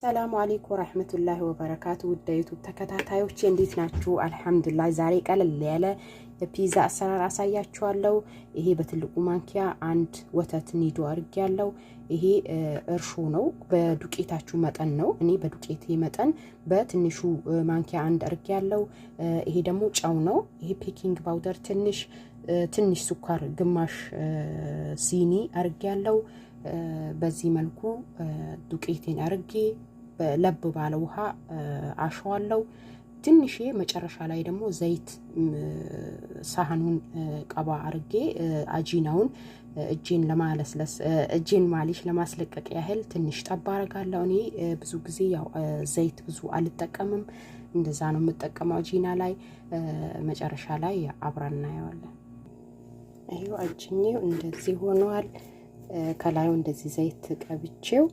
ሰላሙ አለይኩም ወራህመቱላሂ ወበረካቱ። ውድ ዩቲዩብ ተከታታዮች እንዴት ናችሁ? አልሐምዱሊላህ፣ ዛሬ ቀለል ያለ የፒዛ አሰራር አሳያችኋለሁ። ይሄ በትልቁ ማንኪያ አንድ ወተት ኒዶ አድርጌያለሁ። ይሄ እርሾ ነው፣ በዱቄታችሁ መጠን ነው። እኔ በዱቄቴ መጠን በትንሹ ማንኪያ አንድ አድርጌያለሁ። ይሄ ደግሞ ጨው ነው። ይሄ baking powder ትንሽ፣ ትንሽ ስኳር ግማሽ ሲኒ አድርጌያለሁ። በዚህ መልኩ ዱቄቴን አርጌ ለብ ባለ ውሃ አሸዋለሁ። ትንሽ መጨረሻ ላይ ደግሞ ዘይት ሳህኑን ቀባ አርጌ አጂናውን እጄን ለማለስለስ፣ እጄን ማሊሽ ለማስለቀቅ ያህል ትንሽ ጠባ አረጋለሁ። እኔ ብዙ ጊዜ ያው ዘይት ብዙ አልጠቀምም፣ እንደዛ ነው የምጠቀመው አጂና ላይ። መጨረሻ ላይ አብረን እናየዋለን። ይሄው አጅኜው እንደዚህ ሆኗል። ከላዩ እንደዚህ ዘይት ቀብቼው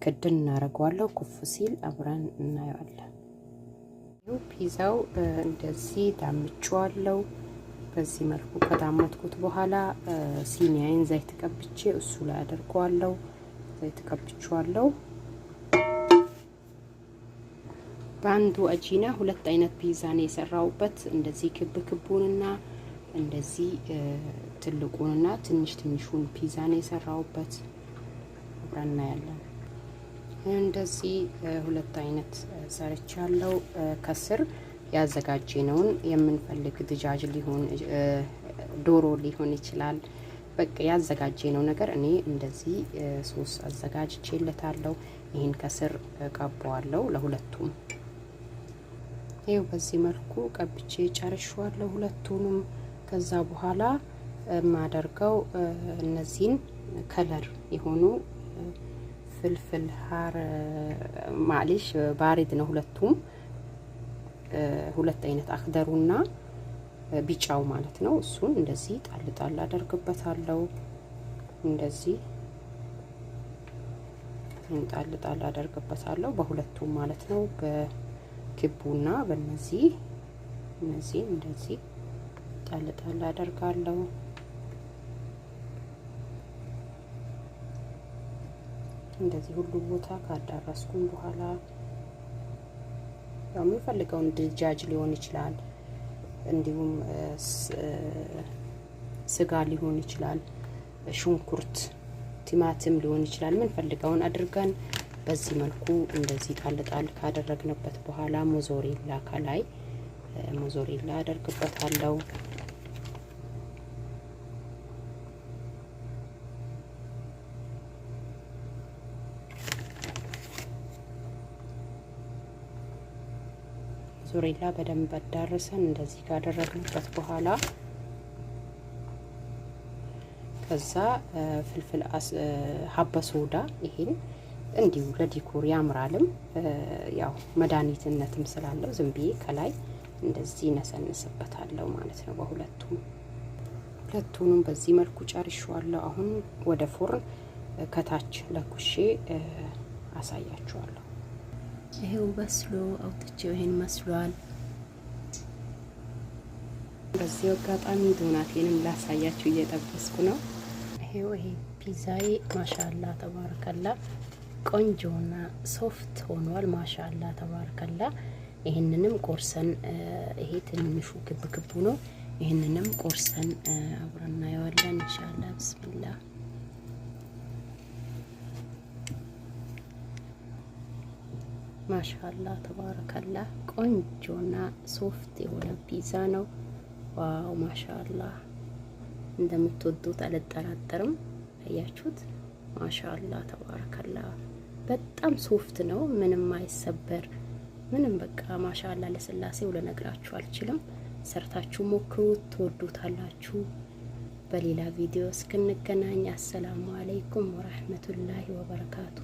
ክድን እናደርገዋለሁ። ኩፍ ሲል አብረን እናየዋለን። ፒዛው እንደዚህ ዳምጬዋለሁ። በዚህ መልኩ ከዳመጥኩት በኋላ ሲኒያዬን ዘይት ቀብቼ እሱ ላይ አደርገዋለሁ። ዘይት ቀብቼዋለሁ። በአንዱ አጂና ሁለት አይነት ፒዛ ነው የሰራሁበት። እንደዚህ ክብ ክቡንና እንደዚህ ትልቁንና ትንሽ ትንሹን ፒዛ ነው የሰራሁበት። አብረን እናያለን። እንደዚህ ሁለት አይነት ሰርቻለሁ። ከስር ያዘጋጀነውን የምንፈልግ ድጃጅ ሊሆን፣ ዶሮ ሊሆን ይችላል። በቃ ያዘጋጀነው ነገር እኔ እንደዚህ ሶስ አዘጋጅቼለታለሁ። ይህን ከስር ቀባዋለሁ ለሁለቱም። ይኸው በዚህ መልኩ ቀብቼ ጨርሼዋለሁ ሁለቱንም። ከዛ በኋላ የማደርገው እነዚህን color የሆኑ فلفل حار፣ معلش بارد ነው ሁለቱም፣ ሁለት አይነት አክደሩና ቢጫው ማለት ነው። እሱን እንደዚህ ጣል ጣል አደርግበታለሁ። እንደዚህ ጣል ጣል አደርግበታለሁ በሁለቱም ማለት ነው። በክቡና በእነዚህ እነዚህ እንደዚህ ጣል ጣል አደርጋለሁ። እንደዚህ ሁሉ ቦታ ካዳረስኩም በኋላ ያው የምንፈልገውን ድጃጅ ሊሆን ይችላል፣ እንዲሁም ስጋ ሊሆን ይችላል፣ ሽንኩርት፣ ቲማቲም ሊሆን ይችላል። የምንፈልገውን አድርገን በዚህ መልኩ እንደዚህ ጣል ጣል ካደረግንበት በኋላ ሞዞሬላ፣ ከላይ ሞዞሬላ አደርግበታለሁ። ሞዞሬላ በደንብ አዳርሰን እንደዚህ ካደረግንበት በኋላ ከዛ فلفل حبة سودا፣ ይሄን እንዲሁ ለ decor ያምራልም፣ ያው መድኃኒትነትም ስላለው ዝም ብዬ ከላይ እንደዚህ ነሰንስበታለሁ ማለት ነው። በሁለቱም ሁለቱንም በዚህ መልኩ ጨርሼዋለሁ። አሁን ወደ فرن ከታች ለኩሼ አሳያችኋለሁ። ይሄው በስሎ አውጥቼው ይሄን መስሏል። በዚህ አጋጣሚ ዶናቴንም ላሳያችሁ እየጠበስኩ ነው። ይሄው ይሄ ፒዛዬ ማሻላ ተባረከላ ቆንጆና soft ሆኗል። ማሻላ ተባረከላ። ይሄንንም ቆርሰን፣ ይሄ ትንሹ ክብ ክቡ ነው። ይሄንንም ቆርሰን አብረን እናየዋለን ኢንሻአላህ። ብስሚላ። ማሻላ ተባረከላ ቆንጆና soft የሆነ ፒዛ ነው። Wow ማሻላ፣ እንደምትወዱት አልጠራጠርም። አያችሁት? ማሻላ ተባረከላ በጣም soft ነው። ምንም አይሰበር፣ ምንም በቃ ማሻላ ለስላሴው ልነግራችሁ አልችልም። ሰርታችሁ ሞክሩት፣ ትወዱታላችሁ። በሌላ ቪዲዮ እስክንገናኝ አሰላሙ አለይኩም ወራህመቱላሂ ወበረካቱ።